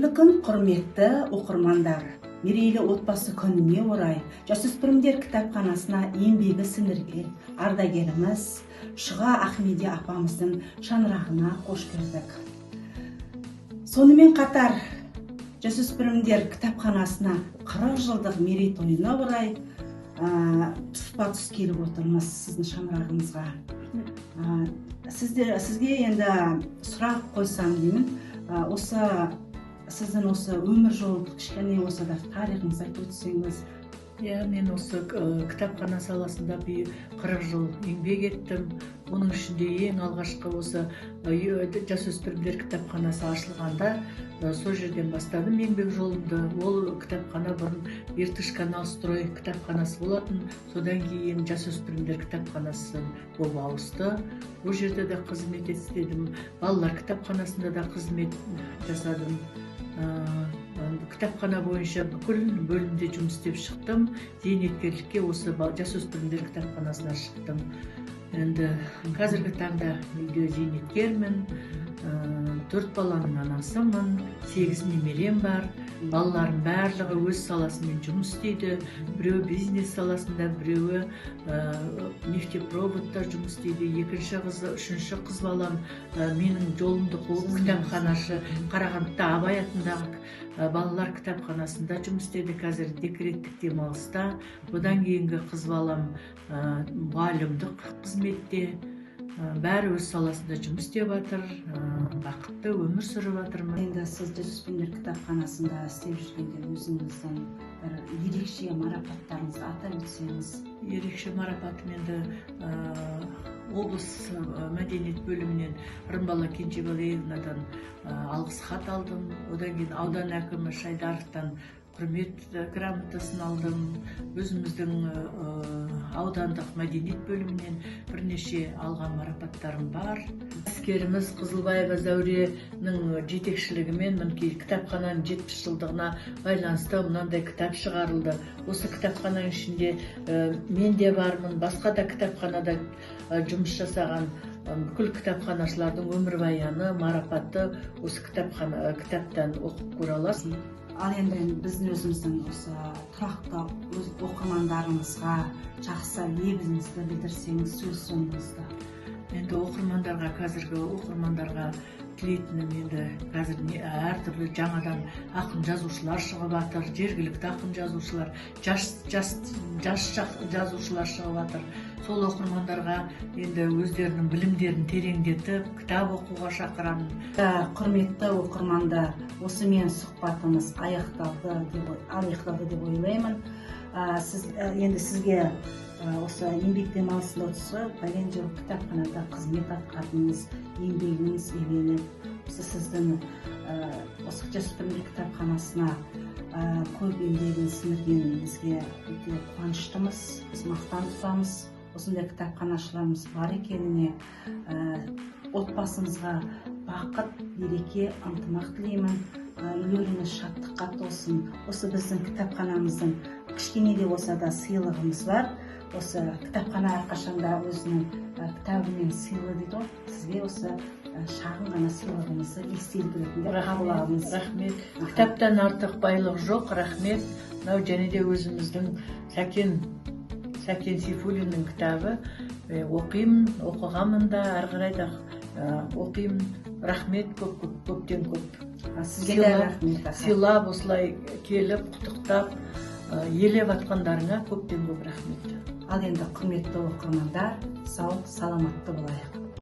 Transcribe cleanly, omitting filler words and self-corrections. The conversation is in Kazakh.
Қайырлы күн, құрметті оқырмандар! Мерейлі отбасы күніне орай жасөспірімдер кітапханасына еңбегі сіңірген ардагеріміз Шұға Ахмеди апамыздың шаңырағына қош келдік. Сонымен қатар жасөспірімдер кітапханасына 40 жылдық мерейтойына орай тұспа тұс келіп отырмыз сіздің шаңырағыңызға. Сізге енді сұрақ қойсам деймін. Осы сіздің осы өмір жолы, кішкене болса да тарихыңызды айтып өтсеңіз. Иә, мен осы кітапхана саласында 40 жыл еңбек еттім. Оның ішінде ең алғашқы осы жасөспірімдер кітапханасы ашылғанда, сол жерден бастадым еңбек жолымды. Ол кітапхана бұрын Иртыш канал строй кітапханасы болатын, содан кейін жасөспірімдер кітапханасы болып ауысты. Ол жерде де қызмет істедім, балалар кітапханасында да қызмет жасадым. Кітапхана бойынша бүкіл бөлімде жұмыс істеп шықтым. Зейнеткерлікке осы жасөспірімдер кітапханасына шықтым. Енді қазіргі таңда үйде зейнеткермін, төрт баланың анасымын, сегіз немерем бар. Балаларым барлығы өз саласымен жұмыс істейді: біреуі бизнес саласында, біреуі нефтепроводта жұмыс істейді, екінші қызы, үшінші қыз балам менің жолымды қуып, кітапханашы, Қарағандыда Абай атындағы балалар кітапханасында жұмыс істеді, қазір декреттік демалыста. Одан кейінгі қыз балам мұғалімдік қызметте. Бәрі өз саласында жұмыс істеп жатыр, бақытты өмір сүріп жатырмын. Енді сіз жасөспірімдер кітапханасында істеп жүргенде өзіңіздің бір ерекше марапаттарыңызды атап өтсеңіз. Ерекше марапатым енді облыс мәдениет бөлімінен Рымбала Кенжебалиевнадан алғыс хат алдым. Одан кейін аудан әкімі Шайдаровтан құрмет грамотасын алдым. Өзіміздің аудандық мәдениет бөлімінен бірнеше алған марапаттарым бар. Әскеріміз Қызылбаева Зәуренің жетекшілігімен, мінекей, кітапхананың 70 жылдығына байланысты мынандай кітап шығарылды. Осы кітапхананың ішінде мен де бармын, басқа да кітапханада жұмыс жасаған бүкіл кітапханашылардың өмірбаяны, марапаты осы кітапхана, кітаптан оқып көре аласыз. Ал енді біздің өзіміздің осы тұрақты өз оқырмандарымызға жақсы лебізіңізді білдірсеңіз сөз соңыңызда. Енді оқырмандарға, қазіргі оқырмандарға тілейтінім, енді қазір не, әртүрлі жаңадан ақын жазушылар шығып жатыр, жергілікті ақын жазушылар, жас жазушылар шығып жатыр. Сол оқырмандарға енді өздерінің білімдерін тереңдетіп, кітап оқуға шақырамын. Құрметті оқырмандар, осымен сұхбатымыз аяқталды деп ойлаймын. Енді сізге осы еңбек демалысында отырсыз, пәлен жыл кітапханада қызмет атқардыңыз, еңбегіңіз еленіп, осы сіздің осы жасөспірімдер кітапханасына көп еңбегін сіңіргеніңізге өте қуаныштымыз. Біз мақтан тұтамыз осындай кітапханашыларымыз бар екеніне. Отбасыңызға бақыт, береке, ынтымақ тілеймін. Үйлеріңіз шаттыққа толсын. Осы біздің кітапханамыздың кішкене де болса да сыйлығымыз бар. Осы кітапхана әрқашанда өзінің кітабымен сыйлы дейді ғой. Сізге осы шағын ғана сыйлығымызды естелік ретінде қабыл алыңыз. Рахмет! Кітаптан артық байлық жоқ. Рахмет! Мынау және де өзіміздің Сәкен Сейфуллиннің кітабы. Оқимын, оқығанмын да, әрі қарай да оқимын. Рахмет көп көп, көптен көп. Сізге де рахмет, аха. Сыйлап, осылай келіп, құттықтап, елеп жатқандарыңа көптен көп рахмет. Ал енді, құрметті оқырмандар, сау саламатты болайық.